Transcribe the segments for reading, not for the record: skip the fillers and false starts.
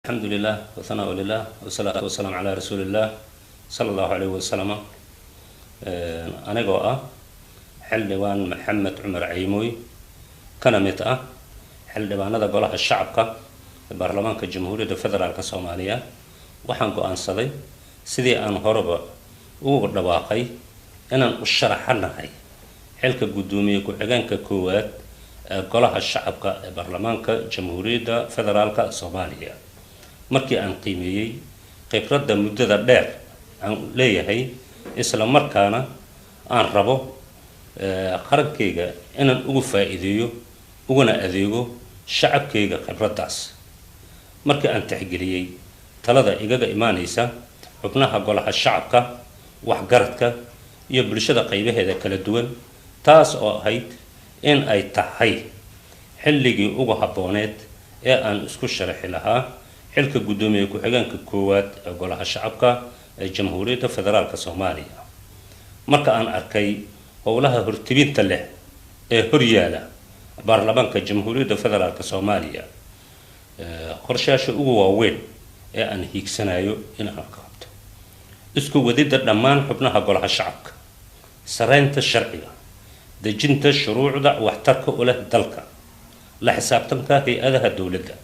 Alxamdu lilah wathanaa lilah wasalaatu wasalaamu calaa rasuuliillah sala allahu calayhi wasalama. Anigoo ah Xildhibaan Maxamed Cumar Caymooy, kana mid ah xildhibaanada Golaha Shacabka ee Baarlamaanka Jamhuuriyadda Federaalk Soomaaliya, waxaan go-aansaday, sidii aan horeba ugu dhawaaqay, inaan u sharaxanahay xilka guddoomiye ku-xigeenka koowaad ee Golaha Shacabka ee Baarlamaanka Jamhuuriyadda Federaalk Soomaaliya, markii aan qiimeeyey khibradda muddada dheer aan leeyahay, isla markaana aan rabo qarankayga inaan ugu faa-iideeyo uguna adeego shacabkayga khibraddaas. Markii aan tixgeliyey talada igaga imaaneysa xubnaha Golaha Shacabka, waxgaradka iyo bulshada qaybaheeda kala duwan, taas oo ahayd in ay tahay xilligii ugu habbooneed ee aan isku sharaxi lahaa xilka guddoomiye ku-xigeenka koowaad ee Golaha Shacabka ee Jamhuuriyadda Federaalk Soomaaliya. Marka aan arkay howlaha hortibinta leh ee horyaala Baarlamaanka Jamhuuriyadda Federaalk Soomaaliya, qorshayaasha ugu waaweyn ee aan hiigsanayo in aan qabto: isku wadidda dhammaan xubnaha Golaha Shacabka, sareynta sharciga, dejinta shuruucda waxtarka u leh dalka, la xisaabtanka hay-adaha dowladda,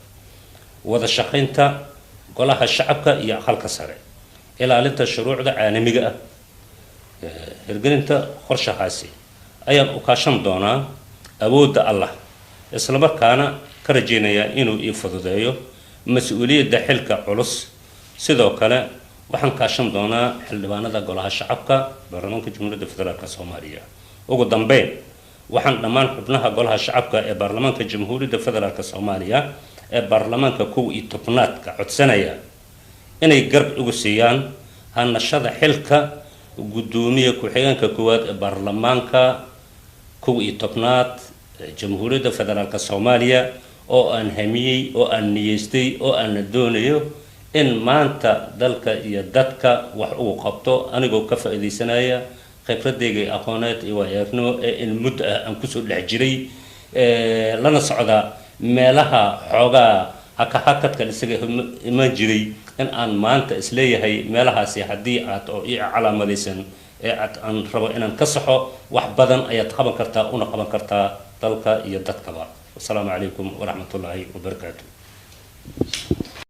wada shaqaynta Golaha Shacabka iyo Aqalka Sare, ilaalinta shuruucda caalamiga ah. Hirgelinta qorshahaasi ayaan u kaashan doonaa awoodda Allah, islamarkaana ka rajeynayaa inuu ii fududeeyo mas-uuliyadda xilka culus. Sidoo kale waxaan kaashan doonaa xildhibaanada Golaha Shacabka Baarlamaanka Jamhuuriyadda Federaalk Soomaaliya. Ugu dambeyn, waxaan dhammaan xubnaha Golaha Shacabka ee Baarlamaanka Jamhuuriyadda Federaalk Soomaaliya ee Baarlamaanka 11aadka codsanaya inay garab igu siiyaan hanashada xilka guddoomiye ku-xigeenka koowaad ee Baarlamaanka 11aad Jamhuuriyadda Federaalk Soomaaliya, oo aan hamiyey, oo aan niyeystay, oo aan doonayo in maanta dalka iyo dadka wax uu qabto, anigoo ka faa-iideysanaya khibradayga aqooneed iyo waayo-aragnimo ee in muddo ah aan kusoo dhex jiray, lana socda meelaha xoogaa hakahakadkan isaga imaan jiray, in aan maanta isleeyahay meelahaasi haddii aad oo ii calaamadaysan ee aad aan rabo inaan ka saxo, wax badan ayaad qaban kartaa una qaban kartaa dalka iyo dadkaba. Wasalaamu calaykum waraxmatullaahi wabarakaatu.